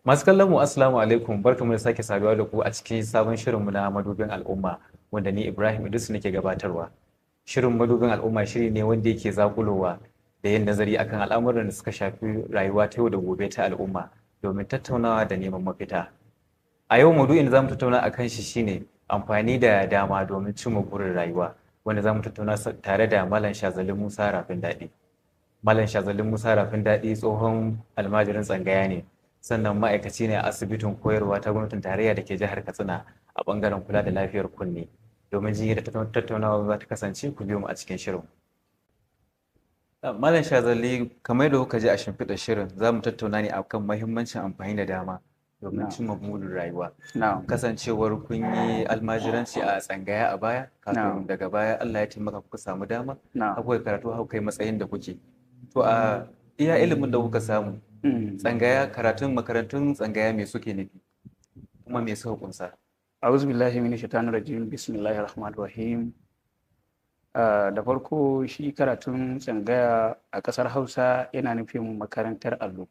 Masu kallon mu, assalamu alaikum, barkamu da sake saduwa da ku a cikin sabon shirinmu na Madubin Al'umma, wanda ni Ibrahim Idris nake gabatarwa. Shirin Madubin Al'umma shiri ne wanda yake zakulowa da yin nazari akan al'amuran da suka shafi rayuwa ta yau da gobe ta al'umma domin tattaunawa da neman mafita. A yau maudu'in da zamu tattauna akan shi shine amfani da dama domin cimma burin rayuwa, wanda zamu tattauna tare da Malam Shazali Musa Rafin Daɗi. Malam Shazali Musa Rafin Daɗi tsohon almajirin tsangaya ne, sannan ma'aikaci ne a asibitin koyarwa ta gwamnatin tarayya da ke jihar Katsina a ɓangaren kula da lafiyar kunne. Domin jin yadda tattaunawa za ta kasance, ku biyo mu a cikin shirin. Malam Shazali, kamar yadda kuka ji a shimfiɗar shirin, za mu tattauna ne akan mahimmancin amfani da dama domin cimma burin rayuwa. Kasancewar kun yi almajiranci a tsangaya a baya, kafin daga baya Allah ya taimaka kuka samu dama, kuka karatu har kai matsayin da kuke. To, a iya ilimin da kuka samu, tsangaya, karatun makarantun tsangaya me suke nufi kuma me suka kunsa? A'udhu billahi minash shaitanir rajim. Bismillahir rahmanir rahim. Da farko, shi karatun tsangaya a ƙasar Hausa yana nufin makarantar allo.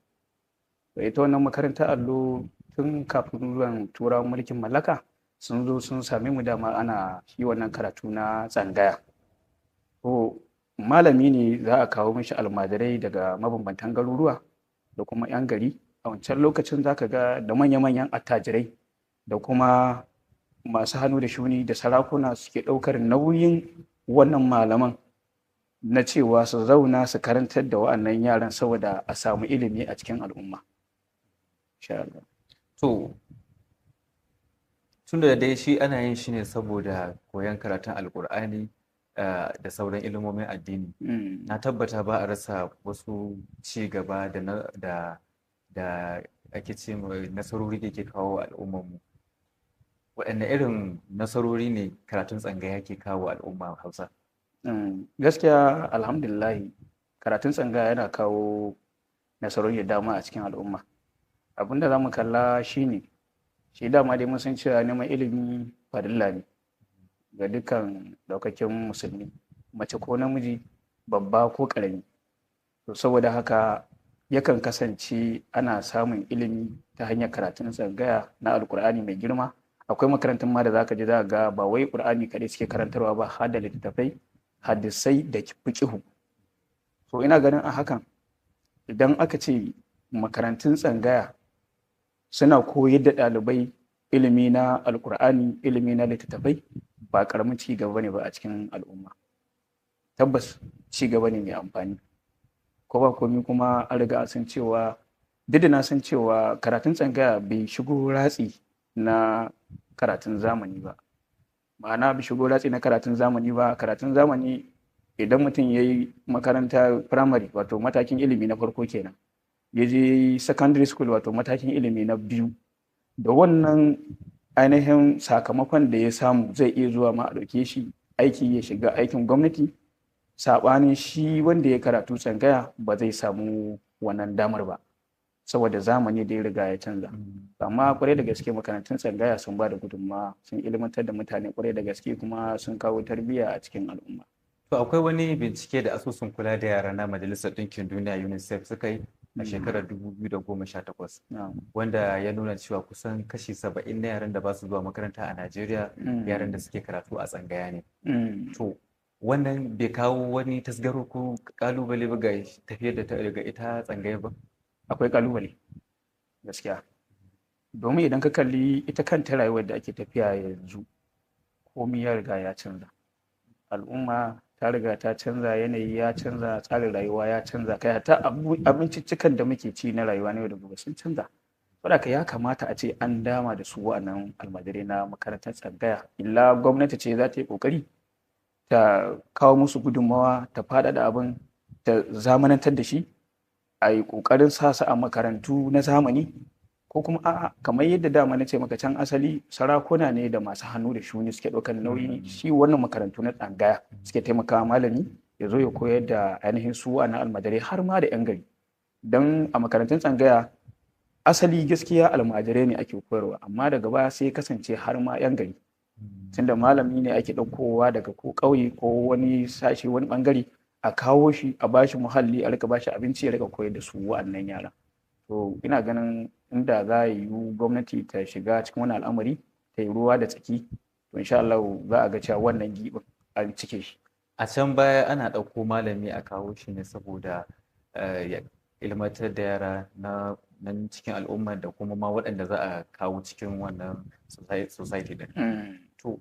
Ita wannan makarantar allo, tun kafin zuwan Turawan mulkin mallaka, sun zo sun sami mu dama ana shi wannan karatu na tsangaya. To, malami ne za a kawo mishi almajirai daga mabambantan garuruwa da kuma 'yan gari. A wancan lokacin za ka ga da manya-manyan attajirai da kuma masu hannu da shuni da sarakuna suke ɗaukar nauyin wannan malaman na cewa su zauna su karantar da wa'annan yaran saboda a samu ilimi a cikin al'umma. To, tun da dai shi ana yin shi ne saboda koyon karatun Alƙur'ani da sauran ilimomin addini, na tabbata ba a rasa wasu ci gaba da ake ce nasarori da ke kawo al'ummarmu. Waɗanne irin nasarori ne karatun tsangaya ke kawo al'umma Hausa? Gaskiya, alhamdulillah, karatun tsangaya yana kawo nasarori da dama a cikin al'umma. Abin da za mu kalla shine, shi dama dai mun san cewa neman ilimi farilla ne ga dukkan daukakin musulmi, mace ko namiji, babba ko ƙarami. To, saboda haka yakan kasance ana samun ilimi ta hanyar karatun tsangaya na Alkur'ani mai girma. Akwai makarantun ma da zaka je za ga ba wai Qur'ani kaɗai suke karantarwa ba, har da littattafai, hadisai da fiqihu. To, ina ganin a hakan, idan aka ce makarantun tsangaya suna koyar da ɗalibai ilimi na Alkur'ani, ilimi na littattafai, ba ƙaramin ci gaba ne ba a cikin al'umma. Tabbas ci gaba ne mai amfani. Ko ba komi kuma, an riga san cewa, duk da na san cewa karatun tsangaya bai shigo ratsi na karatun zamani ba, ma'ana bai shigo ratsi na karatun zamani ba. Karatun zamani, idan mutum ya yi makaranta primary, wato matakin ilimi na farko kenan, ya je secondary school, wato matakin ilimi na biyu, da wannan ainihin sakamakon da ya samu zai iya zuwa ma a ɗauke shi aiki, ya shiga aikin gwamnati. Saɓanin shi wanda ya karatu tsangaya ba zai samu wannan damar ba, saboda zamani da ya riga ya canza. Amma kwarai da gaske makarantun tsangaya sun ba da gudunmawa, sun ilmantar da mutane kwarai da gaske, kuma sun kawo tarbiyya a cikin al'umma. To, akwai wani bincike da asusun kula da yara na Majalisar Ɗinkin Duniya, UNICEF, suka yi a shekarar 2018, wanda ya nuna cewa kusan kashi 70 na yaran da ba su zuwa makaranta a Najeriya yaran da suke karatu a tsangaya ne. To, wannan bai kawo wani tasgaro ko kalubale ba ga tafiyar da ga ita tsangaya ba? Akwai kalubale gaskiya, domin idan ka kalli ita kanta rayuwar da ake tafiya yanzu, komai ya riga ya canza, al'umma ta riga ta canza, yanayi ya canza, tsarin rayuwa ya canza, kai hatta abinciccikan da muke ci na rayuwa na yau da gobe sun canza. Saboda ya kamata a ce an dama da su wa'annan almajirai na makarantar tsangaya. Illa gwamnati ce za ta yi kokari ta kawo musu gudunmawa, ta faɗaɗa abin, ta zamanantar da shi, a yi ƙoƙarin sa su a makarantu na zamani, ko kuma a'a, kamar yadda dama na ce maka can, asali sarakuna ne da masu hannu da shuni suke ɗaukar nauyi shi wannan makarantu na tsangaya, suke taimakawa malami ya zo ya koyar da ainihin su na almajirai, har ma da 'yan gari. Don a makarantun tsangaya asali gaskiya almajirai ne ake koyarwa, amma daga baya sai kasance har ma 'yan gari, tunda malami ne ake ɗaukowa daga ko ƙauye ko wani sashi, wani ɓangare, a kawo shi, a bashi muhalli, a rika bashi abinci, ya rika koyar da su wa'annan yara. To, ina ganin Inda za a yiwu gwamnati ta shiga cikin wani al'amari, ta yi ruwa da tsaki, to insha Allah za a ga cewa wannan giɓin an cike shi. A can baya ana ɗauko malami a kawo shi ne saboda ya ilmantar da yara na nan cikin al'umma da kuma ma waɗanda za a kawo cikin wannan society ɗin. To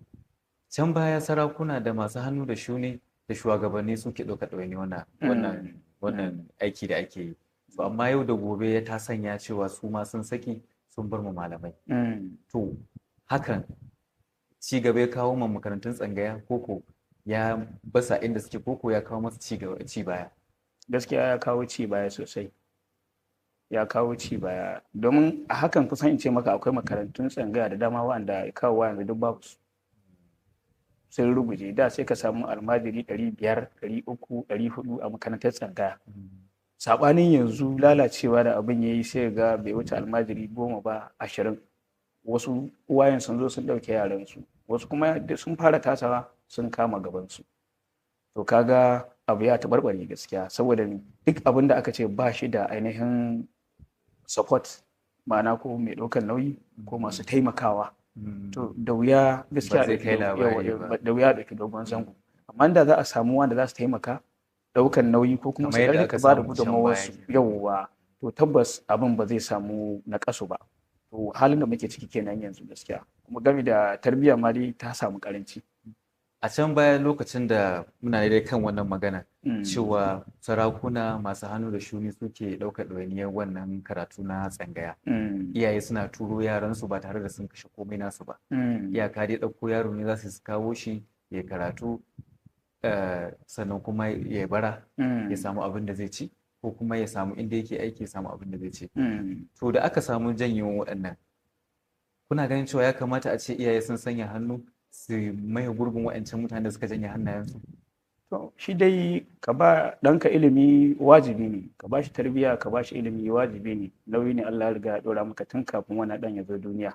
can baya sarakuna da masu hannu da shuni da shugabanni suke ɗaukar ɗawainiyar wannan aiki da ake yi. To amma yau da gobe ya ta sanya cewa su ma sun saki sun bar mu malamai. To hakan ci gaba ya kawo ma makarantun tsangaya koko ya basa inda suke koko ya kawo masu ci gaba ci baya? Gaskiya ya kawo ci baya sosai. Ya kawo ci baya domin a hakan kusan in ce maka akwai makarantun tsangaya da dama waɗanda kawowa yanzu duk babu su. Sun ruguje. Da sai ka samu almajiri 500, 300, 400 a makarantar tsangaya. Saɓanin yanzu lalacewa da abin ya yi sai ga bai wuce almajiri 10 ba, 20. Wasu uwayen sun zo sun ɗauke yaransu, wasu kuma sun fara tasawa sun kama gabansu. To kaga abu ya taɓarɓare gaskiya, saboda duk abin da aka ce ba shi da ainihin support, ma'ana ko mai ɗaukar nauyi ko masu taimakawa, to da wuya gaskiya da wuya ɗauki dogon zango. Amma da za a samu wanda za su taimaka ɗaukar nauyi ko kuma su ɗan ba da gudunmawarsu, yawwa, to tabbas abin ba zai samu naƙasu ba. To halin da muke ciki kenan yanzu gaskiya. Kuma game da tarbiyya ma dai ta samu ƙaranci. A can baya lokacin da muna dai kan wannan magana cewa sarakuna masu hannu da shuni suke ɗaukar ɗawainiyar wannan karatu na tsangaya. Iyaye suna turo yaransu ba tare da sun kashe komai nasu ba. Iyaka dai ɗauko yaro ne za su kawo shi ya karatu, sannan kuma ya bara ya samu abin da zai ci, ko kuma ya samu inda yake aiki ya samu abin da zai ci. To da aka samu janyewan waɗannan, kuna ganin cewa ya kamata a ce iyaye sun sanya hannu su maye gurbin waɗancan mutane da suka janye hannayensu? To shi dai ka ba ɗanka ilimi wajibi ne, ka ba shi tarbiyya, ka ba shi ilimi wajibi ne, nauyi ne Allah ya riga ya ɗora maka tun kafin wannan ɗan ya zo duniya.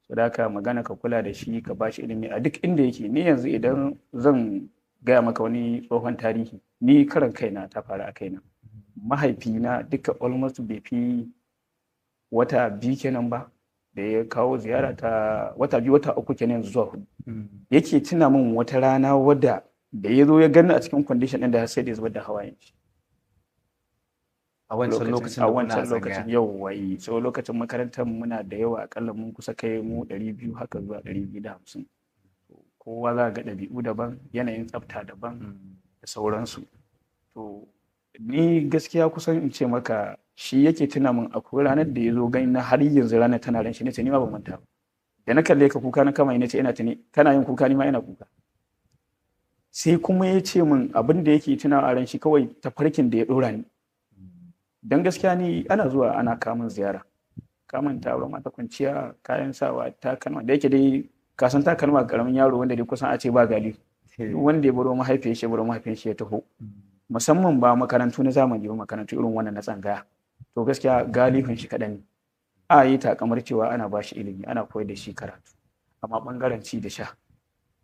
Saboda haka magana ka kula da shi, ka ba shi ilimi a duk inda yake. Ni yanzu idan zan gaya maka wani tsohon tarihi, ni karan kaina ta faru a kaina. Mahaifina duka almost bai fi wata 2 kenan ba da ya kawo ziyara ta wata 2 wata 3 kenan yanzu zuwa 4. Yake tuna min wata rana wadda da ya zo ya gani a cikin condition ɗin da sai da ya zubar da hawayen shi. A wancan lokacin a wancan lokacin yau wai so lokacin makarantar muna da yawa, akalla mun kusa kai mu 200 haka zuwa 250. Kowa za ga ɗabi'u daban, yanayin tsafta daban da sauransu. To ni gaskiya kusan in ce maka shi yake tuna min akwai ranar da ya zo gani na har yanzu ranar tana ran shi, nace ni ma ban manta ba. Da na kalle ka kuka na kama ni nace ina tuni kana yin kuka ni ma ina kuka. Sai kuma ya ce min abin da yake tuna a ran shi kawai tafarkin da ya dora ni. Dan gaskiya ni ana zuwa ana kamun ziyara, kamun taro mata kwanciya, kayan sawa, takalma, da yake dai ka san takalma karamin yaro wanda dai kusan a ce ba gali. Wanda ya baro mahaifiyar shi, baro mahaifiyar shi ya taho. Musamman ba makarantu na zamani ba, makarantu irin wannan na tsangaya. To gaskiya galibin shi kaɗan ne. A yi takamar cewa ana ba shi ilimi, ana koyar da shi karatu. Amma ɓangaren ci da sha,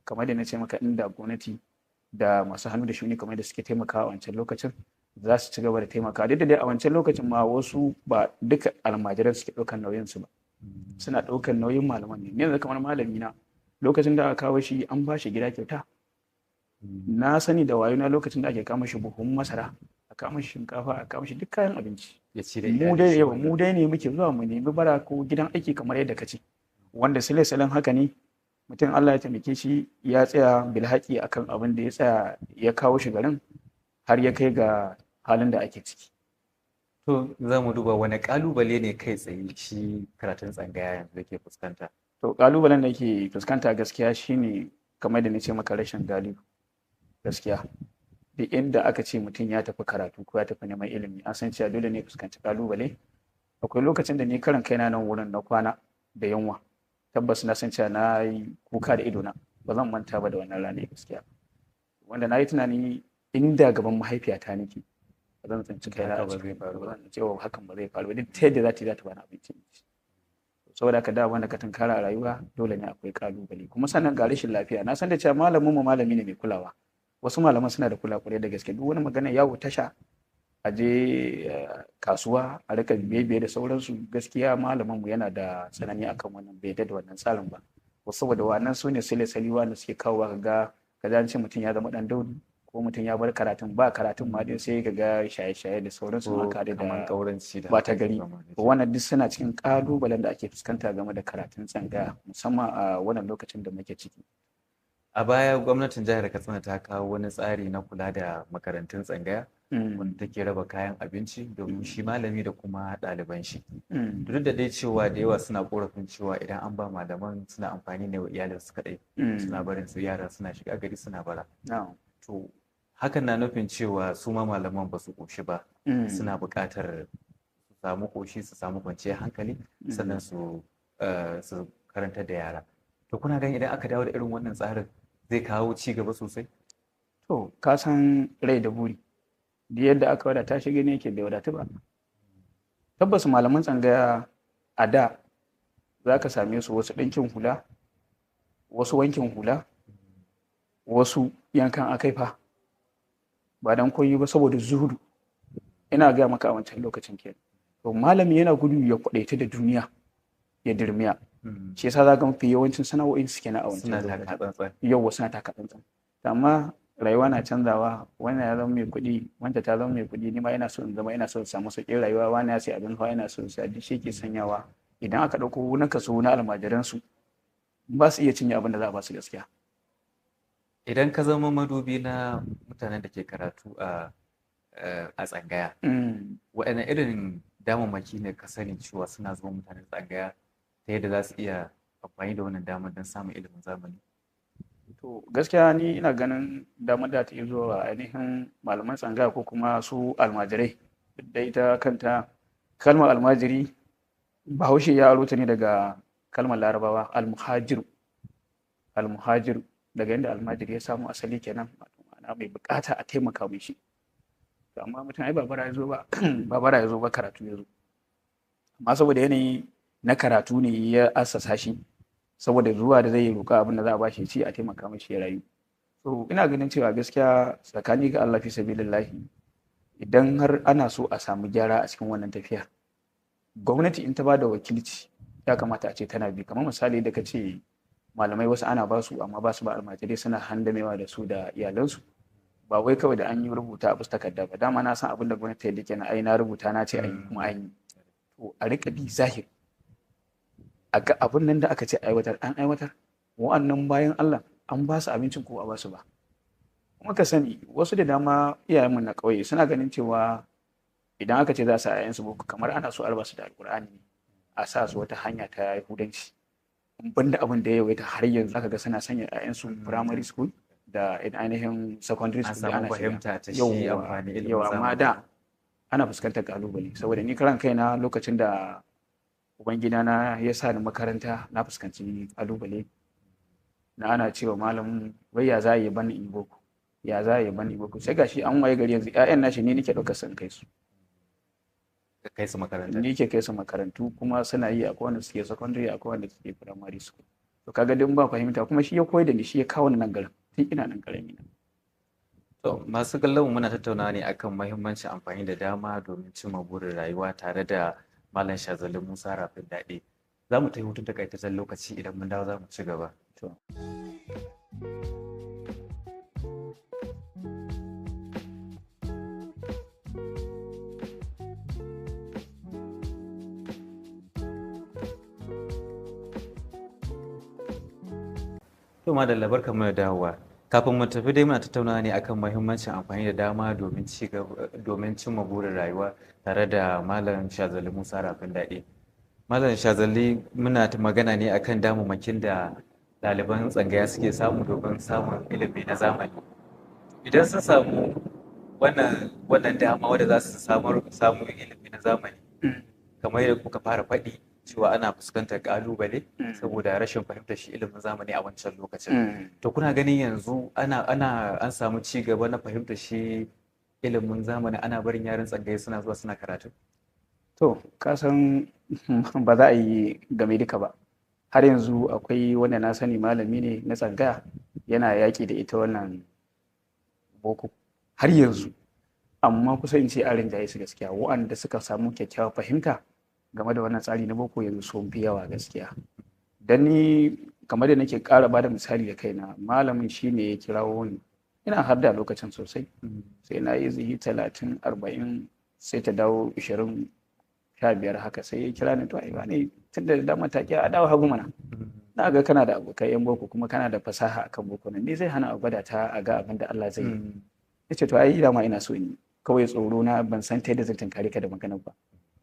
kamar da na ce maka inda gwamnati da masu hannu da shuni kamar da suke taimakawa a wancan lokacin za su ci gaba da taimakawa. Duk da dai a wancan lokacin ma wasu ba duka almajiran suke ɗaukar nauyin su ba. Suna ɗaukar nauyin malaman ne. Yanzu kamar malami na lokacin da aka kawo shi an ba shi gida kyauta. Na sani da wayo na lokacin da ake kama shi buhun masara, a kama shi shinkafa, a kama shi duk kayan abinci. Mu dai yawa, mu dai ne muke zuwa mu nemi bara ko gidan aiki kamar yadda ka ce. Wanda sile-silen haka ne mutum Allah ya taimake shi ya tsaya bilhaki akan abin da ya tsaya ya kawo shi garin har ya kai ga halin da ake ciki. To za mu duba wani kalubale ne kai tsaye shi karatun tsangaya yanzu yake fuskanta. To kalubalen da yake fuskanta gaskiya shine kamar da na ce maka rashin galihu. Gaskiya duk inda aka ce mutum ya tafi karatu ko ya tafi neman ilimi an san cewa dole ne fuskanci kalubale. Akwai lokacin da ni karan kaina nan wurin na kwana da yunwa, tabbas na san cewa na yi kuka da idona, ba zan manta ba da wannan rana gaskiya. Wanda na yi tunani inda gaban mahaifiyata nake ba zan tsinci kaina a cikin ba zan cewa hakan ba zai faru ba, duk ta yadda za ta yi za ta bani abinci. Saboda haka da wanda ka tunkara a rayuwa dole ne akwai kalubale. Kuma sannan ga rashin lafiya, na san da cewa malamin mu malami ne mai kulawa. Wasu malaman suna da kula kwarai da gaske, duk wani magana yawo tasha A je kasuwa a rika biye-biye da sauransu. Gaskiya malamin mu yana da tsanani akan wannan, bai yarda da wannan tsarin ba, saboda wannan su ne sile-sali wanda suke kawo ka ga ka an ce mutum ya zama dan daudu ko mutum ya bar karatun, ba karatun ma dai, sai ka ga shaye-shaye da sauransu, Ko haka da kaman ƙauranci da ba ta gari. zama da shi. Wannan duk suna cikin ƙalubalen da ake fuskanta game da karatun tsangaya, musamman a wannan lokacin da muke ciki. A baya gwamnatin jihar Katsina ta kawo wani tsari na kula da makarantun tsangaya wanda take raba kayan abinci domin shi malami da kuma ɗaliban shi. Duk da dai cewa da yawa suna korafin cewa idan an ba malaman, suna amfani ne wa iyalinsu kaɗai, suna barin su yara suna shiga gari suna bara. Na'am. To hakan na nufin cewa su ma malaman ba su ƙoshi ba, suna buƙatar su samu ƙoshi, su samu kwanciyar hankali, sannan su karantar da yara. To kuna ganin idan aka dawo da irin wannan tsarin zai kawo ci gaba sosai? To, ka san rai da buri. Duk yadda aka wadata shi, gani yake bai wadatu ba. Tabbas malaman tsangaya a da za ka same su wasu ɗinkin hula, wasu wankin hula, wasu yankan akaifa. Ba don koyi ba saboda zuhudu. Ina gaya maka a wancan lokacin kenan. To malami yana gudu ya kwaɗaita da duniya ya dirmiya. Shi yasa za ka mafi yawancin sana'o'in su kenan a wancan Suna lokacin. taka tsantsan. Yauwa, suna taka tsantsan. Amma rayuwa na canzawa, wannan ya zama mai kuɗi, wanda ta zama mai kuɗi, ni ma ina so in zama, ina so in samu sauƙin rayuwa, wani ya sai abin hawa, ina so in saya. Duk shi ke sanyawa idan aka ɗauko wani kaso na almajiran su, ba su iya cinye abin da za a ba su, gaskiya. Idan ka zama madubi na mutanen da ke karatu a tsangaya, waɗanne irin damammaki ne ka sani cewa suna zuwa mutanen tsangaya ta yadda za su iya amfani da wannan damar don samun ilimin zamani? To gaskiya ni ina ganin damar da ta iya zuwa ainihin malaman tsangaya ko kuma su almajirai, da ita kanta kalmar almajiri, Bahaushe ya aro ta ne daga kalmar Larabawa almuhajiru. Almuhajiru, daga inda almajiri ya samu asali kenan, wato ma'ana mai bukata a taimaka mishi. To amma mutum ai ba bara ya zo ba, ba bara ya zo ba, karatu ya zo. Amma saboda yanayi na karatu ne ya assasa shi, saboda zuwa da zai roƙa abin da za a bashi ya ci, a taimaka mishi ya rayu. So ina ganin cewa gaskiya, tsakani ga Allah, fi sabilillahi, idan har ana so a samu gyara a cikin wannan tafiya, gwamnati in ta ba da wakilci ya kamata a ce tana bi. Kamar misali da ka ce malamai wasu ana ba su, amma ba su ba almajirai, suna handamewa da su da iyalansu. Ba wai kawai da an yi rubuta a bisa takarda ba, dama na san abin da gwamnati ta yi kenan, ai na rubuta na ce an yi kuma an yi. To a riƙa bi zahiri a ga abin nan da aka ce aiwatar an aiwatar, wa'annan bayan Allah an ba su abincin ko a ba su ba. Kuma ka sani wasu da dama iyayenmu na ƙauye suna ganin cewa idan aka ce za su 'ya'yansu boko, kamar ana so a raba su da Alƙur'ani ne, a sa su wata hanya ta Yahudanci. Banda abin da ya yawaita har yanzu zaka ga suna sanya 'ya'yansu primary school da ainihin secondary An school da samu ana shiga. fahimta ta shi Yauwa, amfani ilimin yauwa, amma zamani. da ana fuskantar kalubale, saboda ni karan kaina lokacin da ubangida na ya sa ni makaranta, na fuskanci kalubale na ana cewa malamin wai ya za a yi bani in boko, ya za a yi bani in boko. Sai gashi an waye gari yanzu 'ya'yan nashi ni nake ɗaukar su in kai su. Ka kai su makaranta. Ni ke kai su makarantu, kuma suna yi, akwai wanda suke secondary, akwai wanda suke primary school. To kaga duk ba fahimta, kuma shi ya koyar da ni, shi ya kawo ni nan garin tun ina nan karami na. To, masu kallon mu, muna tattaunawa ne akan mahimmancin amfani da dama domin cimma burin rayuwa tare da Malam Shazali Musa Rafin Daɗe. Za mu tafi hutun takaitaccen lokaci, idan mun dawo za mu ci gaba. To. To madalla, barkamu da dawowa. Kafin mu tafi dai muna tattaunawa ne akan mahimmancin amfani da dama domin ci gaba, domin cimma burin rayuwa tare da Malam Shazali Musa Rafin Daɗe. Malam Shazali, muna ta magana ne akan damammakin da ɗaliban tsangaya suke samu domin samun ilimi na zamani. Idan sun samu wannan dama wadda za su samu ilimi na zamani, kamar yadda kuka fara faɗi cewa ana fuskantar ƙalubale saboda rashin fahimtar shi ilimin zamani a wancan lokacin. To kuna ganin yanzu ana ana an samu ci gaba na fahimtar shi ilimin zamani, ana barin yaran tsangaye suna zuwa suna karatu? To, ka san ba za a yi game duka ba. Har yanzu akwai wanda na sani malami ne na tsangaya yana yaƙi da ita wannan boko. Har yanzu. Amma kusa in ce an rinjaye su gaskiya, waɗanda suka samu kyakkyawar fahimta game da wannan tsari na boko yanzu sun fi yawa gaskiya. Dan ni kamar da nake ƙara bada misali da kaina, malamin shine ya kirawo ni, ina har da lokacin sosai, sai na yi zihi 30 40 sai ta dawo 20 15 haka, sai ya kira ni, to ai wane tun da dama ta ki a dawo hagu mana, na ga kana da abokai yan boko kuma kana da fasaha akan boko nan, ni zai hana a gwada ta a ga abin da Allah zai yi. Yace to ai dama ina so in yi, kawai tsoro na ban san ta yadda zan tunkare ka da maganar ba,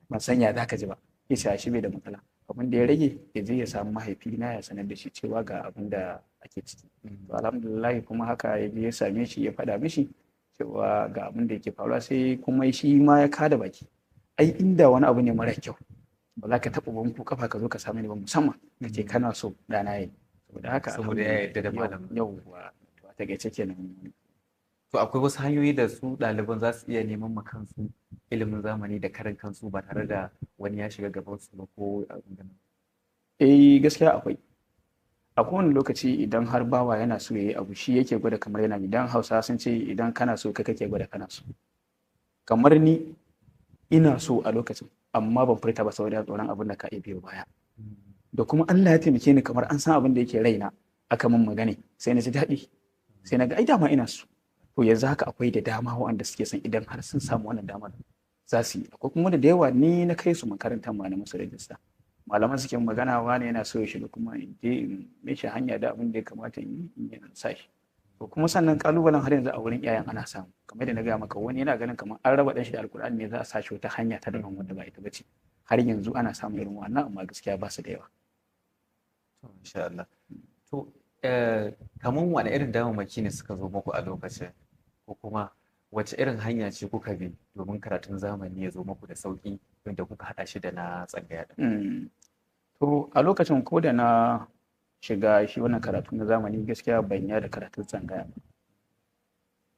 ban san ya zaka ji ba. Yace a shi bai da matsala, abin da ya rage ya je ya samu mahaifina ya sanar da shi cewa ga abin da ake ciki. To alhamdulillah kuma haka ya je ya same shi ya faɗa mishi cewa ga abin da yake faruwa, sai kuma shi ma ya kada baki, ai inda wani abu ne mara kyau ba za ka taɓa banku kafa ka zo ka same ni ba, musamman ka ce kana so ɗana yayi. Saboda haka saboda ya yarda da malamin. Yauwa, to a takaice kenan. To akwai wasu hanyoyi da su ɗaliban za su iya neman ma kansu ilimin zamani da karan kansu ba tare da wani ya shiga gaban su ba ko abin da? Eh gaskiya akwai. A kowane lokaci idan har bawa yana so ya yi abu, shi yake gwada kamar yana, idan Hausa sun ce idan kana so kai kake gwada kana so. Kamar ni ina so a lokacin amma ban furta ba saboda tsoron abin da ka iya biyo baya. Da kuma Allah ya taimake ni kamar an san abin da yake raina aka min magana sai na ji daɗi, sai na ga ai dama ina so. To yanzu haka akwai da dama waɗanda suke son idan har sun samu wannan damar za su yi. Akwai kuma da yawa ni na kai su makarantar ma na musu rajista, malaman suke magana wane yana so ya shiga, kuma in je in mishi hanya da abin da ya kamata in yi in sa shi. To kuma sannan kalubalen har yanzu a wurin iyayen ana samu, kamar da na gaya maka, wani yana ganin kamar an raba ɗan shi da Alkur'ani ne za a sa shi wata hanya ta daban wanda ba ita bace. Har yanzu ana samun irin wannan, amma gaskiya ba su da yawa. To insha Allah. To kamar wane irin damammaki ne suka zo muku a lokacin, ko kuma wace irin hanya ce kuka bi domin karatun zamani ya zo muku da sauƙi inda kuka haɗa shi da na tsangaya ɗin? To a lokacin ko da na shiga shi wannan karatu na zamani gaskiya ban yada karatun tsangaya ba.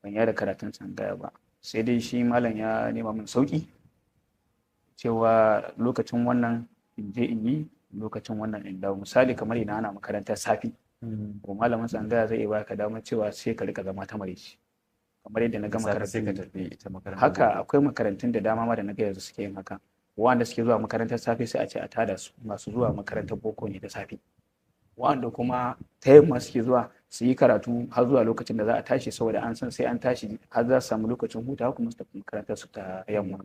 Ban yada karatun tsangaya ba. Sai dai shi malam ya nema min sauƙi cewa lokacin wannan in je in yi, lokacin wannan in dawo. Misali kamar ina ana makarantar safi, ko malamin tsangaya zai iya baka damar cewa sai ka rika zama ta maraice. Kamar yadda na gama karatu sai ka tafi ita makarantar. Haka akwai makarantun da dama ma da na ga yanzu suke yin haka. Wanda suke zuwa makarantar safe sai a ce a tada su masu zuwa makarantar boko ne da safe. Wanda kuma ta yamma suke zuwa su yi karatu har zuwa lokacin da za a tashi, saboda an san sai an tashi har za su samu lokacin hutawa kuma su tafi makarantar su ta yamma.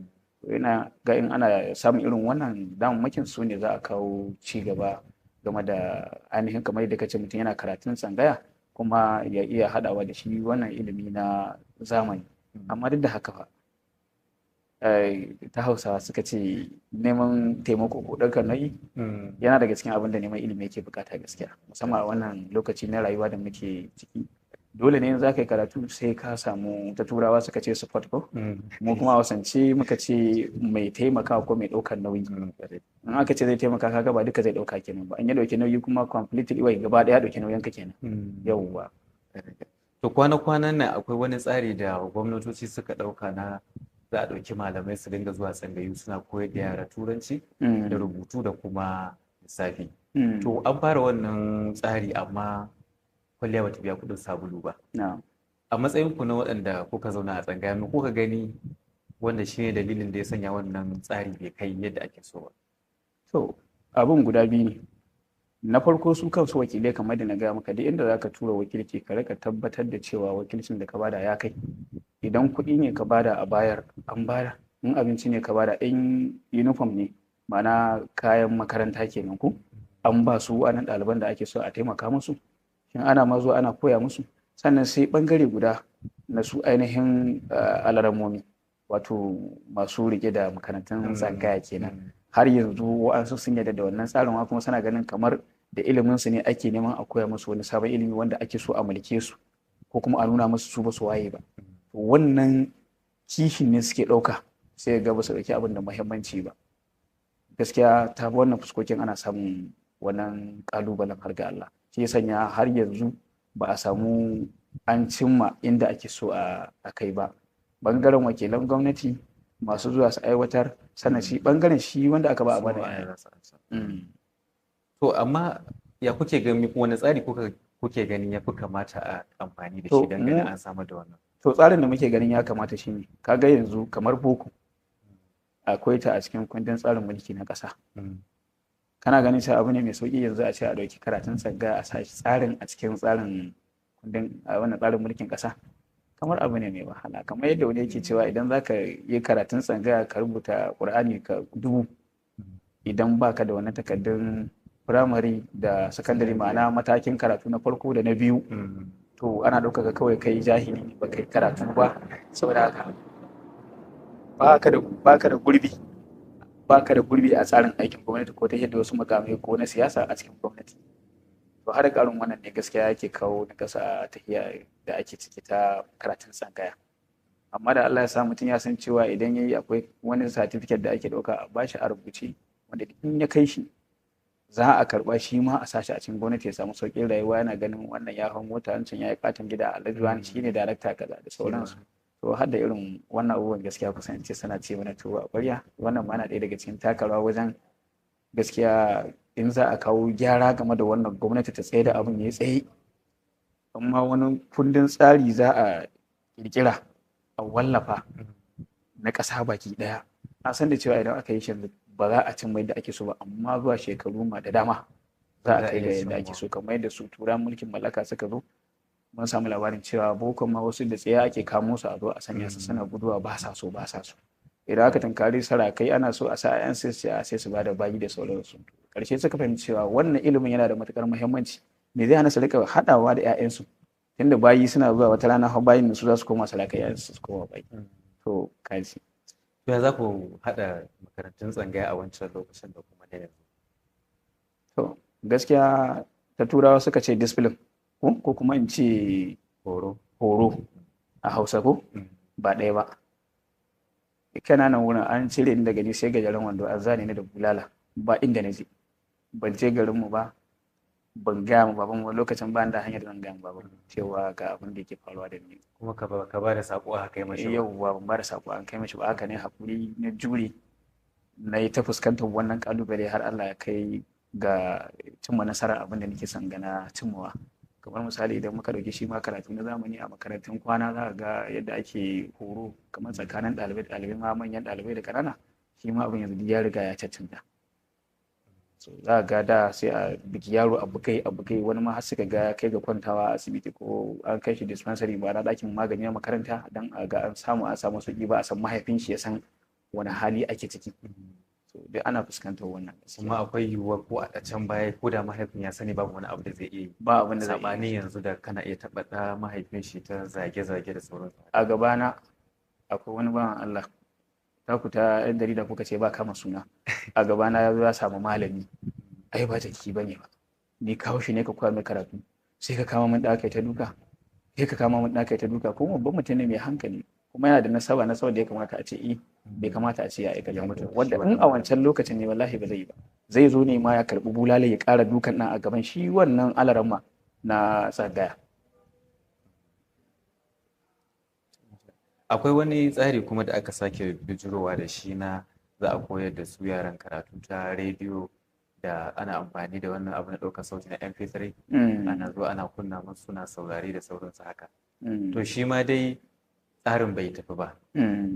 To ina ga in ana samun irin wannan damammakin su ne za a kawo ci gaba game da ainihin kamar yadda kace mutum yana karatun tsangaya kuma ya iya haɗawa da shi wannan ilimi na zamani. Amma duk da haka fa ta Hausawa suka ce neman taimako ko ɗaukar nauyi yana daga cikin abin da neman ilimi yake bukata gaskiya, musamman a wannan lokaci na rayuwa da muke ciki. Dole ne in za ka yi karatu sai ka samu, ta Turawa suka ce support ko, mu kuma a Hausance muka ce mai taimaka ko mai ɗaukar nauyi. In aka ce zai taimaka kaga ba duka zai ɗauka kenan ba, an ya ɗauki nauyi kuma completely wai gaba ɗaya ɗauki nauyin ka kenan. Yauwa. To kwana-kwanan nan akwai wani tsari da gwamnatoci suka ɗauka na za a ɗauki malamai su dinga zuwa tsangayu suna koyar da yara Turanci da rubutu da kuma lissafi. To an fara wannan tsari amma kwalliya bata biya kuɗin sabulu ba. A matsayin ku na waɗanda kuka zauna a tsangaya, me kuka gani wanda shine dalilin da ya sanya wannan tsari bai kai yadda ake so ba? To abin guda biyu ne. Na farko su kansu wakilai kamar da na gaya maka, duk inda zaka tura wakilci ka rika tabbatar da cewa wakilcin da ka bada ya kai. Idan kuɗi ne ka bada a bayar an bada, in abinci ne ka bada, in uniform ne ma'ana kayan makaranta kenan ko an ba su wa'annan ɗaliban da ake so a taimaka musu, shin ana ma zuwa ana koya musu. Sannan sai ɓangare guda na su ainihin alaramomi wato masu rike da makarantun tsangaya kenan. Har yanzu wa'ansu sun yarda da wannan tsarin wa kuma suna ganin kamar da ilimin su ne ake neman a koya musu wani sabon ilimi wanda ake so a mulke su ko kuma a nuna musu su ba su waye ba. Wannan kishin ne suke ɗauka sai ga ba su ɗauki abin da muhimmanci ba. Gaskiya ta wannan fuskokin ana samun wannan ƙalubalen har ga Allah. Shi ya sanya har yanzu ba a samu an cimma inda ake so a kai ba. Bangaren wakilan gwamnati masu zuwa su aiwatar, sannan shi bangaren shi wanda aka ba a bada. To amma ya kuke gani wani tsari kuke ganin ya fi kamata a amfani da shi don ganin an samar da wannan? To tsarin da muke ganin ya kamata shine, kaga yanzu kamar boko akwai ta a cikin kundin tsarin mulki na ƙasa. Kana ganin cewa abu ne mai sauƙi yanzu a ce a ɗauki karatun tsangaya a sa tsarin a cikin tsarin kundin a wannan tsarin mulkin ƙasa? Kamar abu ne mai wahala. Kamar yadda wani yake cewa idan za ka yi karatun tsangaya ka rubuta Ƙur'ani ka dubu, idan baka da wani takardun firamare da sakandare, ma'ana matakin karatu na farko da na biyu, to ana ɗaukaka kawai kai jahili, ba kai karatu ba. Saboda haka baka da gurbi, baka da gurbi a tsarin aikin gwamnati ko ta yadda wasu mukamai ko na siyasa a cikin gwamnati. To har ƙarin wannan ne gaskiya yake kawo na ƙasa a tafiya da ake ciki ta karatun tsangaya. Amma da Allah ya sa mutum ya san cewa idan yayi akwai wani certificate da ake ɗauka a bashi a rubuce, wanda in ya kai shi za a karɓa, shi ma a sashi a cikin gwamnati ya samu sauƙin rayuwa. Yana ganin wannan ya hau mota, wancan ya yi katon gida, alhaji wani shine darakta kaza da sauransu. To har da irin wannan abubuwan gaskiya kusan in ce suna ce mana tuwo a ƙwarya. Wannan ma na ɗaya daga cikin taka rawa wajen gaskiya in za a kawo gyara game da wannan, gwamnati ta tsaye da abin ya tsaye. Amma wani kundin tsari za a ƙirƙira a wallafa na ƙasa baki ɗaya. A san da cewa idan aka yi shi ba za a cimma yadda ake so ba, amma zuwa shekaru ma da dama za a kai ga yadda ake so. Kamar yadda su tura mulkin mallaka suka zo, mun samu labarin cewa boko ma wasu da tsaye ake kamo su a zo a sanya su, suna guduwa, ba sa so, ba sa so. Idan aka tunkari sarakai ana so a sa 'yan sai sai su bada bayi da sauransu. Karshe suka fahimci cewa wannan ilimin yana da matukar muhimmanci, me zai hana su rika haɗawa da 'ya'yansu, tunda bayi suna zuwa wata rana har bayin su za su koma sarakai, 'ya'yansu su koma bayi. To kaji. Ya za ku haɗa makarantun tsangaya a wancan lokacin da kuma na yanzu? To gaskiya ta turawa suka ce discipline ko kuma in ce horo, horo a Hausa ko ba ɗaya ba. Kananan wurin an cire ni daga ni sai gajeren wando, an zane ni da bulala, ba inda na je. Ban je garinmu ba, ban gaya ma baban wani lokacin, ba da hanyar zan gaya ma baban cewa ga abin da yake faruwa da ni. Kuma ka ba da sako aka kai mashi ba? Yauwa, ban ba da sako an kai mashi ba. Haka ne hakuri na jure, na yi ta fuskantar wannan kalubale har Allah ya kai ga cimma nasara abin da nake son gana cimmawa. Kamar misali idan muka ɗauki shi ma karatu na zamani a makarantun kwana, za ka ga yadda ake horo kamar tsakanin ɗalibai da ɗalibai, ma manyan ɗalibai da ƙanana, shi ma abin yanzu ya riga ya caccanta. So za ka ga da sai a biki yaro a bugai a bugai, wani ma har suka ga kai ga kwantawa a asibiti ko an kai shi dispensary, ba na ɗakin magani na makaranta, don a ga an samu sauƙi, ba a san mahaifin shi ya san wani hali ake ciki. So duk ana fuskantar wannan gaskiya. Kuma akwai yiwuwar ko a can baya ko da mahaifin ya sani babu wani abu da zai iya yi. Ba abin da zai iya. Saɓanin yanzu da kana iya taɓa ɗa mahaifin shi ta zage-zage da sauransu. A gabana akwai wani bawan Allah, taku ta yan jarida kuka ce ba kama suna, a gabana ya zo ya samu malami, ai ba jaki bane ba, ni kawo shi ne ka koya mai karatu, sai ka kama min ɗaka ta duka, sai ka kama min ɗaka ta duka. Kuma babban mutum ne mai hankali, kuma yana da nasaba nasaba da ya kamata a ce i bai kamata a ce ya aikata Ya haka mutunta ba. Wanda shi in wannan a wancan lokacin ne wallahi ba zai yi ba, zai zo ne ma ya karɓi bulala ya ƙara dukan nan a gaban shi wannan alaramma na tsangaya. Akwai wani tsari kuma da aka sake bijirowa da shi na za a koyar da su yaran karatu ta rediyo, da ana amfani da wannan abu na ɗaukar sauti na MP3, ana zuwa ana kunna musu suna saurare da sauransu haka. To shi ma dai tsarin bai tafi ba,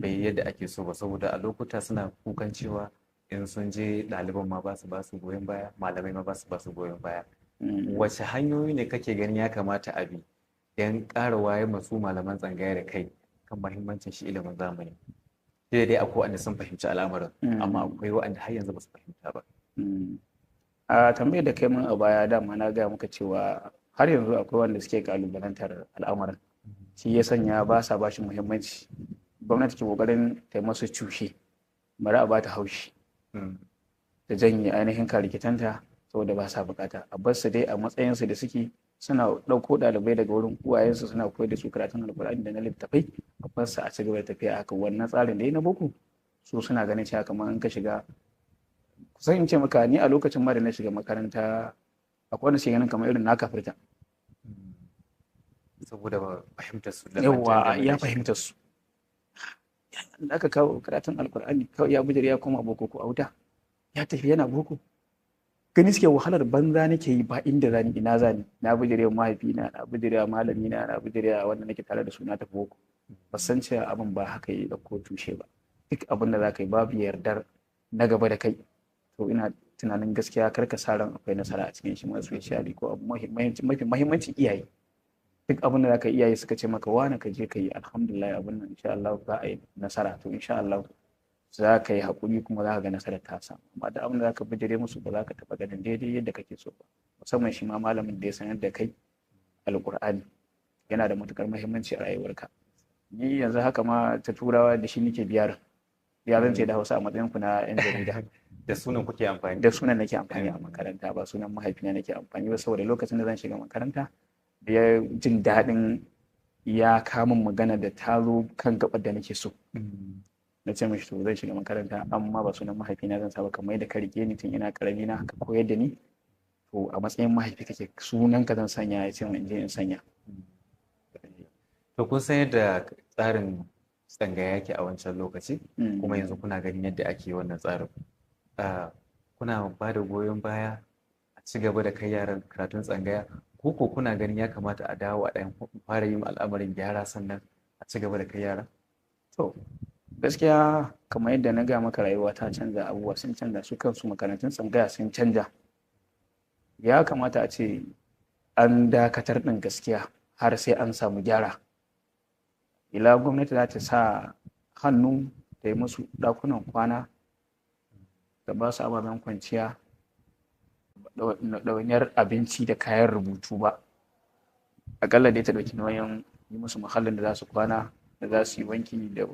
bai yadda ake so ba, saboda a lokuta suna kukan cewa in sun je ɗaliban ma ba su ba su goyon baya, malamai ma ba su ba su goyon baya. Wace hanyoyi ne kake ganin ya kamata a bi don ƙara wayar masu malaman tsangaya da kai kan mahimmancin shi ilimin zamani? Sai dai akwai waɗanda sun fahimci al'amarin, amma akwai waɗanda har yanzu ba su fahimta ba. A tambayar da kai mun a baya dama na gaya muka cewa har yanzu akwai wanda suke kalubalantar al'amarin, shi ya sanya ba sa ba shi muhimmanci. Gwamnati ke kokarin ta yi masu cushe, bari a ba ta haushi ta janye ainihin karikitanta, saboda ba sa bukata a bar su dai a matsayinsu da suke, suna ɗauko ɗalibai daga wurin uwayensu suna koyar da su karatun alkur'ani da na littafai, a bar su a ci gaba da tafiya haka. Wannan tsarin dai na boko su suna ganin cewa kamar in ka shiga, kusan in ce maka ni a lokacin ma da na shiga makaranta akwai wanda suke ganin kamar irin na kafirta. Saboda ba fahimtar su da Yawwa, ya fahimtar su da aka kawo karatun alkur'ani kawai ya bijire ya koma boko ko auta ya tafi yana boko, gani suke wahalar banza nake yi, ba inda zani ina zani, na bijire wa mahaifina, na bijire wa malamina, na bijire wa wanda nake tare da su, na tafi boko. Ba san cewa abin ba haka ya ɗauko tushe ba. Duk abin da za ka yi babu yardar na gaba da kai, to ina tunanin gaskiya kar ka sa ran akwai nasara a cikin shi, masu especially ko abu mafi mahimmanci iyaye. Duk abin da za ka yi, iyaye suka ce maka wane ka je ka yi, alhamdulillah abin nan insha Allah za a yi nasara, to insha Allah za ka yi haƙuri kuma za ka ga nasarar ta samu. Amma duk abin da za ka bijire musu, ba za ka taɓa ganin daidai yadda kake so ba. Musamman shi ma malamin da ya sanar da kai Alƙur'ani yana da matuƙar muhimmanci a rayuwarka. Ni yanzu haka ma ta Turawa da shi nake biyar ya zan ce da Hausa a matsayin ku na yan jarida. Da sunan kuke amfani? Da sunan nake amfani a makaranta, ba sunan mahaifina nake amfani ba, saboda lokacin da zan shiga makaranta da ya jin daɗin ya kamun magana da ta zo kan gabar da nake so, na ce mishi to zan shiga makaranta amma ba sunan mahaifina zan sa ba, kamar yadda ka rike ni tun ina karami na ka koyar da ni, to a matsayin mahaifi kake, sunan ka zan sanya. Ya ce min in je in sanya. To kun san yadda tsarin tsangaya yake a wancan lokaci, kuma yanzu kuna ganin yadda ake wannan tsarin. Kuna ba da goyon baya a ci gaba da kai yaran karatun tsangaya, ko ko kuna ganin ya kamata a dawo a ɗan fara yin al'amarin gyara sannan a ci gaba da kai yaran? To gaskiya kamar yadda na gaya maka, rayuwa ta canza, abubuwa sun canza, su kansu makarantun tsangaya sun canja. Ya kamata a ce an dakatar ɗin gaskiya har sai an samu gyara. Ila gwamnati za ta sa hannu ta yi musu ɗakunan kwana, ta ba su ababen kwanciya, ɗawainiyar abinci da kayan rubutu ba. Aƙalla dai ta ɗauki nauyin yi musu muhallin da za su kwana, da za su yi wanki, da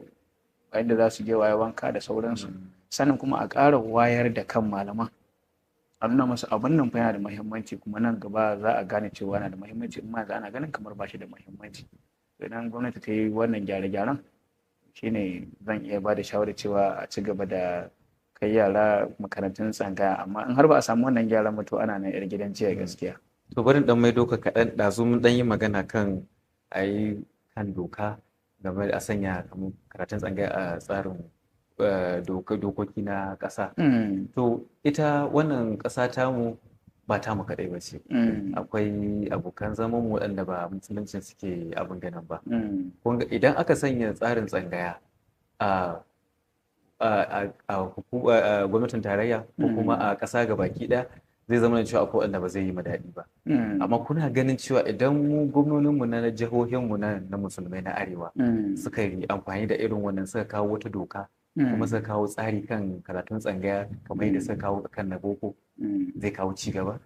inda za su je waye wanka da sauransu. Sannan kuma a ƙara wayar da kan malaman, a nuna musu abin nan fa yana da muhimmanci, kuma nan gaba za a gane cewa yana da muhimmanci, in ma yanzu ana ganin kamar ba shi da muhimmanci. To idan gwamnati ta yi wannan gyare-gyaren shine zan iya ba da shawarar cewa a ci gaba da kai yara makarantun tsangaya, amma in har ba a samu wannan gyaran ba, to ana nan yar gidan jiya gaskiya. To bari dan maido ka kaɗan. Ɗazu mun ɗan yi magana kan a yi kan doka game da a sanya kamar karatun tsangaya a tsarin dokoki na ƙasa. To ita wannan ƙasa tamu ba tamu kaɗai ba ce. Akwai abokan zaman mu waɗanda ba musuluncin suke abin ganin ba. Kun ga idan aka sanya tsarin tsangaya a gwamnatin tarayya ko kuma a ƙasa gabaki ɗaya, zai zama cewa akwai waɗanda ba zai yi ma daɗi ba. Amma kuna ganin cewa idan mu gwamnoninmu na jihohinmu na musulmai na arewa suka yi amfani da irin wannan, suka kawo wata doka kuma suka kawo tsari kan karatun tsangaya kamar yadda suka kawo kan na boko, zai kawo ci gaba?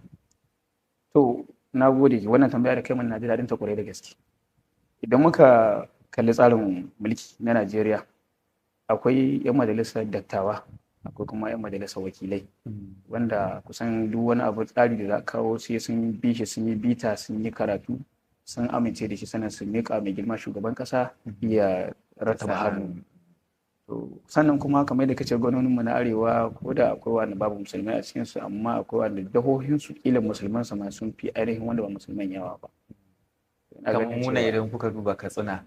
To na gode, wannan tambaya da kai min na ji daɗin ta kwarai da gaske. Idan muka kalli tsarin mulki na Najeriya, akwai 'yan majalisar dattawa, akwai kuma 'yan majalisar wakilai, wanda kusan duk wani abu tsari da za a kawo sai sun bi shi, sun yi bita, sun yi karatu, sun amince da shi, sannan su miƙa mai girma shugaban ƙasa ya rattaba hannu. To sannan kuma kamar yadda kace, gwamnoninmu na arewa, ko da akwai wanda babu musulmai a cikin su, amma akwai wanda jihohin su kila musulman su ma sun fi ainihin wanda ba musulman yawa ba. Ina Kamar ganin muna cewa idan kuka duba Katsina,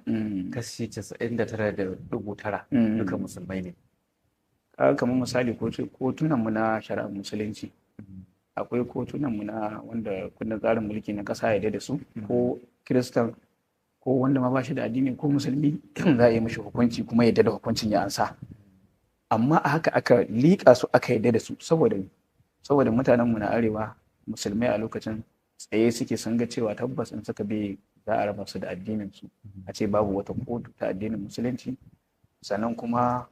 kashi 99.9 duka musulmai ne. Kaga kamar misali kotunan mu na shari'ar musulunci, akwai kotunan mu na wanda kundin tsarin mulki na ƙasa ya da su, ko kiristan ko wanda ma ba shi da addini ko musulmi za a yi mishi hukunci kuma ya da hukuncin ya ansa. Amma a haka aka liƙa su aka yarda da su, saboda me? Saboda mutanen mu na arewa musulmai a lokacin tsaye suke, sun ga cewa tabbas in suka bi za a raba su da addinin su, a ce babu wata kotu ta addinin musulunci. Sannan kuma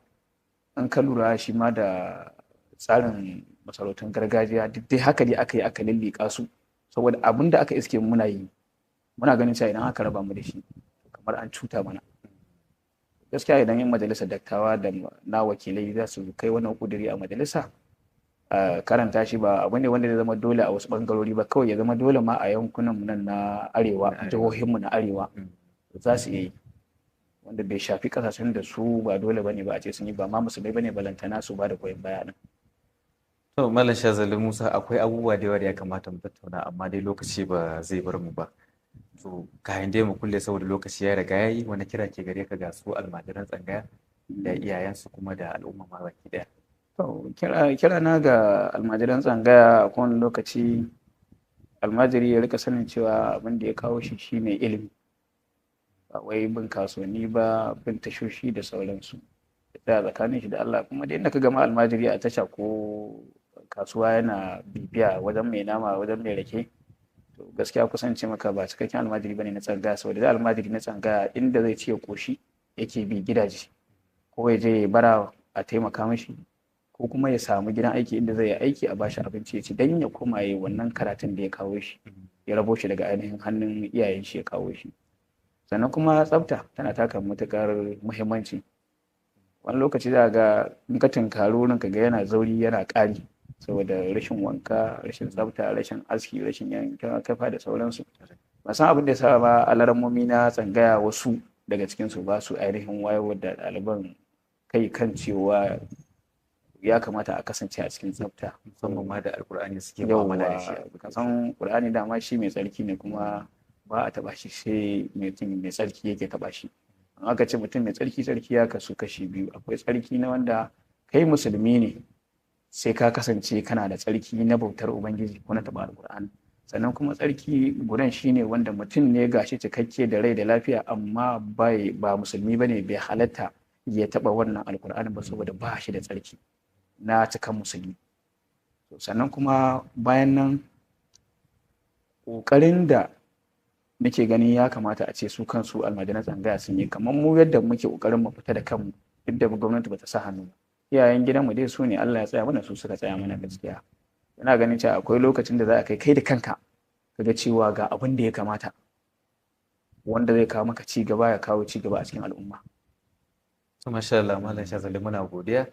in ka lura shi ma da tsarin masarautun gargajiya, duk dai haka dai aka yi aka lilliƙa su, saboda abin da aka iske muna yi, muna ganin cewa idan aka raba mu da shi kamar an cuta mana gaskiya. Idan yan majalisar dattawa da na wakilai za su kai wannan kuduri a majalisa a karanta shi, ba abu ne wanda zai zama dole a wasu bangarori ba, kawai ya zama dole ma a yankunan mu nan na arewa, Na arewa. Jihohin mu na arewa za su iya yi, wanda bai shafi kasashen da su ba dole bane ba a ce sun yi, ba ma musulmai bane balantana su ba da goyon baya din. To Malam Shazali Musa, akwai abubuwa da yawa da ya kamata mu tattauna, amma dai lokaci ba zai bar mu ba. To kayan dai mu kulle saboda lokaci ya riga ya yi, wani kira ke gare ka ga su almajiran tsangaya da iyayensu kuma da al'umma ma baki ɗaya? To kira na ga almajiran tsangaya, a kowane lokaci almajiri ya rika sanin cewa abin da ya kawo shi shine ilimi. Ba wai bin kasuwanni ba, bin tashoshi da sauransu. Ya tsaya tsakanin shi da Allah. Kuma da inda ka gama almajiri a tasha ko kasuwa yana bibiya wajen mai nama, wajen mai rake, to gaskiya kusan ce maka ba cikakken almajiri bane na tsangaya. Saboda da almajiri na tsangaya inda zai ci ya koshi yake bi gidaje, ko ya je ya bara a taimaka mishi, ko kuma ya samu gidan aiki inda zai yi aiki a bashi abinci ya ci, dan ya koma ya yi wannan karatun da ya kawo shi, ya rabo shi daga ainihin hannun iyayen shi ya kawo shi. Sannan kuma tsafta tana taka matuƙar muhimmanci. Wani lokaci za ga in ka tunkari wurin ka ga yana zauri yana ƙari saboda rashin wanka, rashin tsafta, rashin aski, rashin yankan kafa da sauransu. Ban san abin da ya sa ba alarammomi na tsangaya wasu daga cikinsu ba su ainihin wayarwa da ɗaliban kai kan cewa ya kamata a kasance a cikin tsafta. Musamman ma da Alkur'ani suke mu'amala da shi. Yauwa, ka san Qur'ani dama shi mai tsarki ne, kuma ba a taɓa shi sai mutum mai tsarki yake taɓa shi. In aka ce mutum mai tsarki, tsarki ya kasu kashi biyu. Akwai tsarki na wanda kai musulmi ne sai ka kasance kana da tsarki na bautar Ubangiji ko na taɓa Alƙur'ani. Sannan kuma tsarki gudan shine wanda mutum ne gashi cikakke da rai da lafiya, amma bai ba musulmi bane, bai halatta ya taɓa wannan Alƙur'ani ba saboda ba shi da tsarki na cikan musulmi. Sannan kuma bayan nan, ƙoƙarin da nake ganin ya kamata a ce su kansu almajiran tsangaya sun yi, kamar mu yadda muke ƙoƙarin mu fita da kanmu duk da gwamnati bata sa hannu ba, iyayen gidanmu dai su ne Allah ya tsaya mana, su suka tsaya mana gaskiya. Ina ganin cewa akwai lokacin da za a kai kai da kanka kaga cewa ga abin da ya kamata wanda zai kawo maka ci gaba, ya kawo ci gaba a cikin al'umma. To masha Allah, Malam Shazali, muna godiya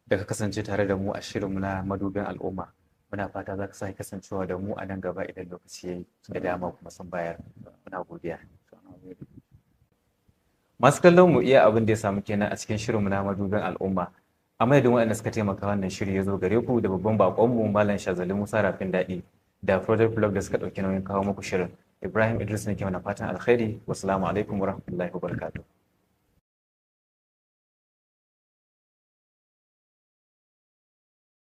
da ka kasance tare da mu a shirinmu na Madubin Al'umma. Muna fata za ka sake kasancewa da mu a nan gaba idan lokaci ya yi da dama kuma sun bayar. Muna godiya. Masu kallon mu, iya abin da ya samu kenan a cikin shirinmu na Madubin Al'umma. A madadin waɗanda suka taimaka wannan shiri ya zo gare ku, da babban baƙonmu Malam Shazali Musa Rafin Daɗi, da Project Blog da suka ɗauki nauyin kawo muku shirin, Ibrahim Idris ne ke mana fatan alkhairi. Wassalamu alaikum warahmatullahi wabarakatuh.